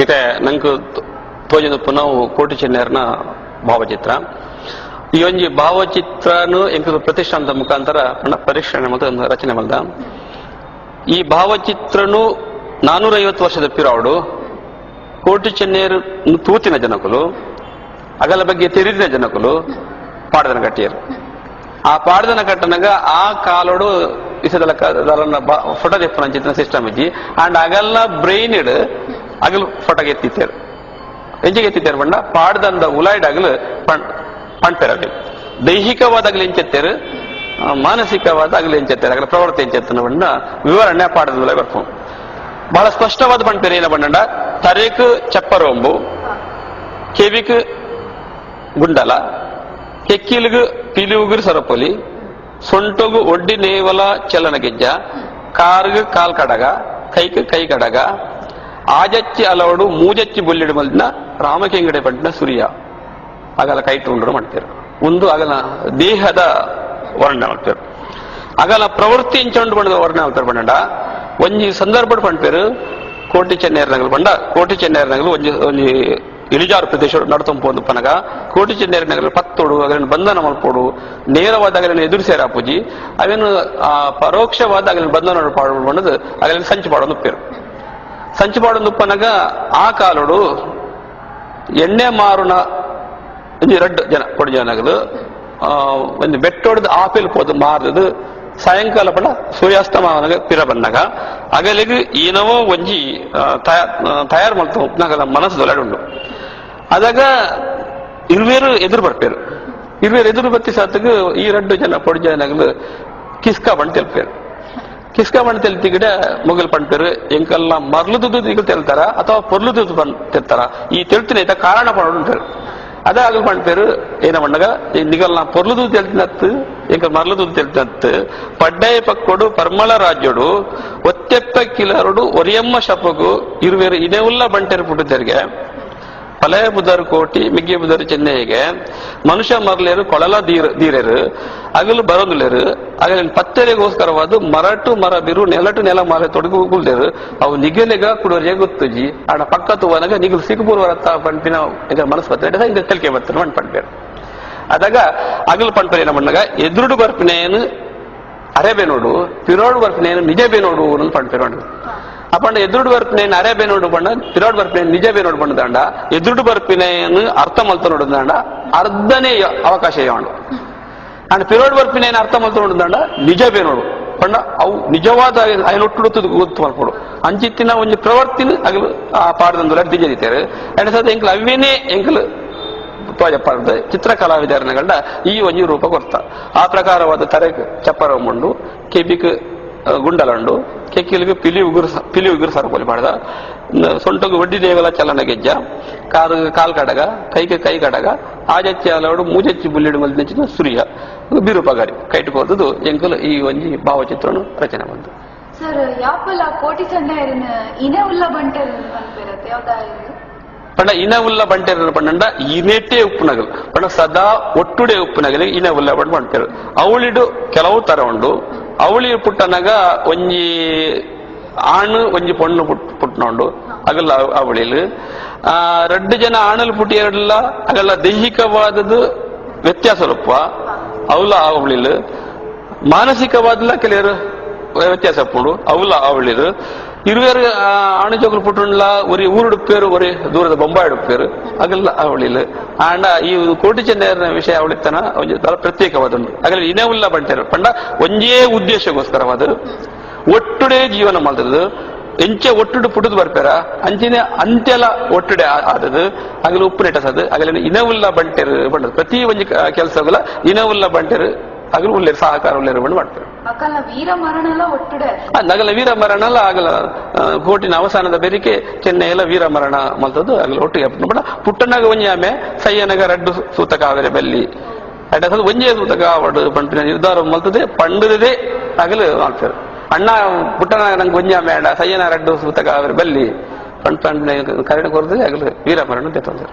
ಇತ್ತೆ ನಂಕ್ ತೋಜೊಂದು ಉಪ್ಪುನವು ಕೋಟಿ ಚೆನ್ನೆಯರ್ನ ಭಾವಚಿತ್ರ. ಈ ಒಂಜಿ ಭಾವಚಿತ್ರನು ಎಂಕುಲು ಪ್ರತಿಷ್ಠಾನದ ಮುಖಾಂತರ ಪಂಡ ಪರೀಕ್ಷಣೆ ಮಲ್ತ್ ರಚನೆ ಮಲ್ದ. ಈ ಭಾವಚಿತ್ರನು 450 ವರ್ಷದ ಪಿರಾವುಡು ಕೋಟಿ ಚೆನ್ನೆಯರು ತೂತಿನ ಜನಕುಲು, ಅಗಲ ಬಗ್ಗೆ ತೆರಿದಿನ ಜನಕುಲು ಪಾಡ್ದನ ಕಟ್ಟಿಯರು. ಆ ಪಾಡ್ದನ ಕಟ್ಟನಗ ಆ ಕಾಲೋಡು ಇಸದಲ ಫೋಟೋ ದೆಪ್ಪುನ ಸಿಸ್ಟಮ್ ಇಜ್ಜಿ. ಅಂಡ್ ಅಗಲ್ನ ಬ್ರೈನ್ ಇಡ್ ಅಗಲ್ ಫೋಟೋ ಎತ್ತಿತ್ತೇರು. ಎಂಚಿಗೆ ಎತ್ತಿತ್ತೇರು ಪಂಡ ಪಾಡ್ದಂದ ಉಲಾಯ್ಡ್ ಅಗಲು ಪಣ್ಪೇರು. ದೈಹಿಕವಾದ ಅಗಲು ಎಂಚೆತ್ತೇರು, ಮಾನಸಿಕವಾದ ಅಗಲು ಎಂಚೆತ್ತೇರು, ಅಗಲ ಪ್ರವೃತ್ತಿ ಎಂಚೆತ್ತನ ಪಂಡ ವಿವರಣೆ ಪಾಡದ ಉಲಾಯ್ ಬರ್ಪು. ಬಹಳ ಸ್ಪಷ್ಟವಾದ ಪಣ್ಪೇರು. ಏನ ಪಂಡ ತರೇಕ್ ಚಪ್ಪರೋಂಬು, ಕೆವಿಕ್ ಗುಂಡಲ, ಕೆಕ್ಕಿಲ್ಗ್ ಪಿಲಿಉಗುರು ಸರಪೊಲಿ, ಸೊಂಟೊಗು ಒಡ್ಡಿ ನೇವಲ ಚಲನ ಗೆಜ್ಜ, ಕಾರ್ಗ್ ಕಾಲ್ ಕಡಗ, ಕೈಕ್ ಕೈ ಕಡಗ, ಆಜಚ್ಚಿ ಅಲವಡು ಮೂಜಚ್ಚಿ ಬುಲ್ಲಿಡು ಮಲ್ದಿನ ರಾಮಕೆಂಗಡೆ ಪಂಡಿನ ಸೂರ್ಯ ಅಗಲ ಕೈಟು ಉಂಡು ಮಾಡ್ತಾರೆ. ಒಂದು ಅಗಲ ದೇಹದ ವರ್ಣನೆ ಮಾಡ್ತಾರೆ. ಅಗಲ ಪ್ರವೃತ್ತಿ ಇಂಚೊಂಡು ಬಣ್ಣದ ವರ್ಣನೆ ಮಾಡ್ತಾರೆ. ಪಂಡ ಒಂಜಿ ಸಂದರ್ಭ ಪಂಡ್ಪೇರು ಕೋಟಿ ಚೆನ್ನೇರ್ ನಗಲು ಪಂಡ ಕೋಟಿ ಚೆನ್ನೇರ್ ನಗಲು ಒಂಜಿ ಒಂಜಿ ಇಳಿಜಾರು ಪ್ರದೇಶ ನಡತೊಂಪೊಂದು ಪನಗ ಕೋಟಿ ಚೆನ್ನೇರ್ ನಗಲು ಪತ್ತೋಡು ಅಗಲಿನ ಬಂಧನ ಮಲ್ಪೋಡು, ನೇರವಾದ ಅಗಲಿನ ಎದುರಿಸೇರ ಪೂಜಿ ಅವೇನು ಆ ಪರೋಕ್ಷವಾದ ಅಗಲಿನ ಬಂಧನ ಪಾಡು ಬಣ್ಣದ ಅಗಲಿನ ಸಂಚು ಪಾಡೊಂದು ಉಪ್ಪೇರು. ಸಂಚು ಪಾಡೊಂದು ಉಪ್ಪನಗ ಆ ಕಾಲೋಡು ಎಣ್ಣೆ ಮಾರುನ ಒಂಜಿ ರಡ್ಡು ಜನ ಕೊಡಿ ಜನಗಳು ಒಂದು ಬೆಟ್ಟೊಡ್ದು ಆಪೆಲ್ ಪೋದು ಮಾರದು ಸಾಯಂಕಾಲ ಪಂಡ ಸೂರ್ಯಾಸ್ತಮಾನಗ ಪಿರ ಬಂದಾಗ ಅಗಲಿಗೆ ಏನವೋ ಒಂಜಿ ತಯಾರು ಮಲ್ತ ಉಪ್ಪನಾಗಲ ಮನಸ್ಸು ದೊಲಾಡುಂಡು. ಅದಾಗ ಇರುವೇರು ಎದುರು ಬರ್ಪೇರು. ಇರುವೇರು ಎದುರು ಬತ್ತಿ ಸಾತಗ ಈ ರಡ್ಡು ಜನ ಪೊಡಿ ಜನಗಳು ಕಿಸ್ಕ ಬಂಡ್ ತೆಲ್ಪೇರು. ಕಿಸ್ಕ ಬಂಡ್ ತೆಲ್ತಿಗಿಡ ಮೊಗಲ್ ಪಂಡ್ಪೇರು ಎಂಕಲ್ಲ ಮರ್ಲುದು ಈಗ ತೆಲ್ತಾರ ಅಥವಾ ಪೊರ್ಲುದು ಬಂದ್ ತೆಲ್ತಾರ, ಈ ತೆಲ್ತಿನ ಐತ ಕಾರಣ ಪಡೋದು. ಅದಾಗ ಪಂಡ್ಪೇರು ಏನ ಪಂಡಗ ನಿಗಲ್ನ ಪೊರ್ಲುದು ತೆಲ್ತಿನತ್ತು ಎಂಕ ಮರ್ಲುದು ತೆಲ್ತಿನತ್ತು ಪಡ್ಡಾಯ ಪಕ್ಕೋಡು ಪರ್ಮಳ ರಾಜ್ಯೋಡು ಒತ್ತೆಪ್ಪ ಕಿಲರುಡು ಒರಿಯಮ್ಮ ಶಪಗು ಇರುವೇರು ಇನೆವುಲ್ಲ ಬಂಟೆರು ಪುಟ್ಟುತ್ತೆರಿಗೆ ಪಲಯ ಬುಧರು ಕೋಟಿ ಮಿಗ್ಗಿ ಬುಧರು ಚೆನ್ನೈಗೆ ಮನುಷ್ಯ ಮರ್ಲೇರು ಕೊಳಲ ದೀರೇರು ಅಗಲು ಬರೋದುಲೇರು ಅಗಲಿನ ಪತ್ತೆರೆಗೋಸ್ಕರವಾದ ಮರಟು ಮರ ಬಿರು ನೆಲಟು ನೆಲ ಮಾಲೆ ತೊಡಗು ಗುಲ್ದೇರು ಅವು ನಿಗಲಿಗ ಕುಡೋರಿಗೆ ಗೊತ್ತುಜಿ ಆಡ ಪಕ್ಕ ತುವನಗ ನಿಗಲು ಸಿಕ್ಕುಪೂರ್ವರತ್ತ ಪಂಪಿನ ಈಗ ಮನಸ್ಸು ಬರ್ತದೆ ಹಿಂಗ ತೆಲಿಕೆ ಬರ್ತಾರೆ ಮಣ್ ಪಂಪೇರು. ಅದಾಗ ಅಗಲು ಪಂಪೇರು ಏನ ಮಣ್ಣಾಗ ಎದುರುಡು ಬರ್ಪಿನೇನು ಅರೆ ನೋಡು, ಪಿರೋಡು ಬರ್ಪಿನೇನು ನಿಜ ಬೇ ನೋಡು ಅನ್ನೋದು ಪಂಪೇರು ನೋಡು. ಅಪ್ಪಂಡ ಎದುರುಡು ಬರ್ಪಿನೇನು ಅರೆ ಬೇ ನೋಡು ಬಣ್ಣ, ಪಿರೋಡ್ ಬರ್ಪಿನೇನು ನಿಜ ಬೇ ನೋಡು ಬಣ್ಣದಾಂಡ ಎದುರುಡು ಬರ್ಪಿನೇನು ಅರ್ಥ ಮಲ್ತ ನೋಡುದಾಂಡ ಅರ್ಧನೇ ಅವಕಾಶ ಉಂಡು. ಅಂಡ್ ಪಿರೋಡ್ ಬರ್ಪಿನೇನು ಅರ್ಥ ಮಲ್ತ ನೋಡುದಾಂಡ ನಿಜ ಬೇ ನೋಡು ಪಂಡ ಅವು ನಿಜವಾದ ಒಟ್ಟು ಗೊತ್ತು ಮಲ್ಪಡು ಅಂಚಿತ್ತಿನ ಒಂಜಿ ಪ್ರವರ್ತಿನ ಅಗಲು ಆ ಪಾಡದಂದು ದಿಂಜದಿತ್ತೇರು. ಅಂಡ್ ಸದ ಎಂಕಲ್ ಅವೇನೇ ಎಂಕಲ್ ತೋಜಪ್ಪಾರ್ದ ಚಿತ್ರ ಕಲಾವಿದರನಗಂಡ ಈ ಒಂಜಿ ರೂಪ ಕೊರ್ತ. ಆ ಪ್ರಕಾರವಾದ ತರೆ ಚಪ್ಪರ ಉಂಡು, ಕೆಬಿಕ್ ಗುಂಡಲಂಡು, ಕೆಕ್ಕಿಲಿಗೆ ಪಿಲಿ ಉಗುರು ಸರಪೊಲಿ ಪಾಡ್ದ, ಸೊಂಟಗು ಒಡ್ಡಿ ದೇವಲ ಚಲನ ಗೆಜ್ಜ, ಕಾರು ಕಾಲ್ ಕಡಗ, ಕೈಗೆ ಕೈ ಕಡಗ, ಆಜಚ್ಚಿ ಅಲವಡು ಮೂಜಚ್ಚಿ ಬುಲ್ಲಿಡು ಮಲ್ದಿನ ಸೂರ್ಯ ಬಿರುಪಗಾರಿ ಕೈಟು ಕೋರ್ದು ಎಂಕಲು ಈ ಒಂಜಿ ಭಾವಚಿತ್ರನು ರಚನೆ ಬಂತು. ಸರ್ ಯಾಪಲ ಕೋಟಿ ಚೆನ್ನೈರಿನ ಇನೆ ಉಲ್ಲ ಬಂಟೆರ್ ಪನ್ಪೇರತ್ತೆ ಯಾವ್ದ ಪಂಡ ಇನ ಉಲ್ಲ ಬಂಟೆರ್ ಪಂಡ ಇನೆಟೇ ಉಪ್ಪುನಗಲು ಪಂಡ ಸದಾ ಒಟ್ಟುಡೆ ಉಪ್ಪುನಗಲು ಇನ ಉಲ್ಲ ಬಂಡ್ ಬಂಟೆರು. ಅವಳಿಡು ಕೆಲವು ತರ ಉಂಡು. ಅವಳಿ ಪುಟ್ಟನಗ ಒಂಜಿ ಆಣು ಒಂಜಿ ಪೊಣ್ಣು ಪುಟ್ಟನೋಂಡು ಅಗಲ್ಲ ಅವಳಿಲು ರಡ್ಡು ಜನ ಆಣಲು ಪುಟ್ಟಿಯರಲ್ಲ ಅಗಲ್ಲ ದೈಹಿಕವಾದದ್ದು ವ್ಯತ್ಯಾಸ ರೂಪ ಅವಲ ಅವಳಿಲು, ಮಾನಸಿಕವಾದಲ್ಲ ಕೆಲವರು ವ್ಯತ್ಯಾಸ ಪುಂಡು ಅವಲ ಅವಳಿರು. ಇರುವೇರು ಆಣು ಜೋಕುಲು ಪುಟ್ಟುಂಡ್ಲ ಒರಿ ಊರುಡುಪ್ಪೇರು ಒರಿ ದೂರದ ಬೊಂಬಾಯಿ ಉಡುಪೇರು ಅಗಲ್ಲ ಅವಳಿಲು. ಆಂಡ ಈ ಕೋಟಿ ಚೆನ್ನೈಯರ್ನ ವಿಷಯ ಅವಳಿತ್ತನ ಒಂಜಿ ಪ್ರತ್ಯೇಕವಾದ ಅಗಲ ಇನೇ ಉಲ್ಲ ಬಂಟೇರು ಪಂಡ ಒಂಜೇ ಉದ್ದೇಶಕ್ಕೋಸ್ಕರವಾದ ಒಟ್ಟುಡೆ ಜೀವನ ಮಾಡ್ತದ್ದು. ಎಂಚೆ ಒಟ್ಟುಡು ಪುಟ್ಟುದು ಬರ್ಪೇರ ಅಂಚಿನ ಅಂತೆಲ್ಲ ಒಟ್ಟುಡೆ ಆದದು ಅಗಲ ಉಪ್ಪು ನೆಟಸದು ಅಗಲ ಇನವುಲ್ಲ ಬಂಟೆರು ಬಂಡದು ಪ್ರತಿ ಒಂಜಿ ಕೆಲಸಗಳ ಇನವುಲ್ಲ ಬಂಟೆರು ಅಗಲು ಉಲ್ಲೇರು ಸಹಕಾರ ಉಲ್ಲೇರು ಬಂದು ಮಾಡ್ತಾರೆ. ಅಕಲ ವೀರ ಮರಣಲ ಒಟ್ಟುಡೆ ನಗಲ ವೀರ ಮರಣಲ ಆಗಲ ಕೋಟಿನ ಅವಸಾನದ ಬೆರಿಕೆ ಚೆನ್ನೈ ಎಲ್ಲ ವೀರ ಮರಣ ಮಲ್ತದ್ದು ಅಗಲ ಒಟ್ಟಿಗೆ ಬಟ್ ಪುಟ್ಟನಾಗ ಒಂಜಿ ಆಮೆ ಸಯ್ಯನಗ ರಡ್ಡು ಸೂತಕ ಆವೆರೆ ಬಲ್ಲಿ ಅಡ್ಡ ಒಂಜೇ ಸೂತಕ ಆವಡು ಪಂಪಿನ ನಿರ್ಧಾರ ಮಲ್ತದೆ ಪಂಡದೇ ಅಗಲು ಮಾಡ್ತಾರೆ. ಅಣ್ಣ ಪುಟ್ಟನ ನಂಗೆ ಒಂಜಿ ಆಮೆ ಅಣ್ಣ ಸಯ್ಯನ ರಡ್ಡು ಸೂತಕ ಆವೆರೆ ಬಲ್ಲಿ ಪಂಡ್ ಪಂಡ್ ಕರೆಣ ಕೊರದೆ ಅಗಲು ವೀರ ಮರಣ ತೆತ್ತಂತಾರೆ.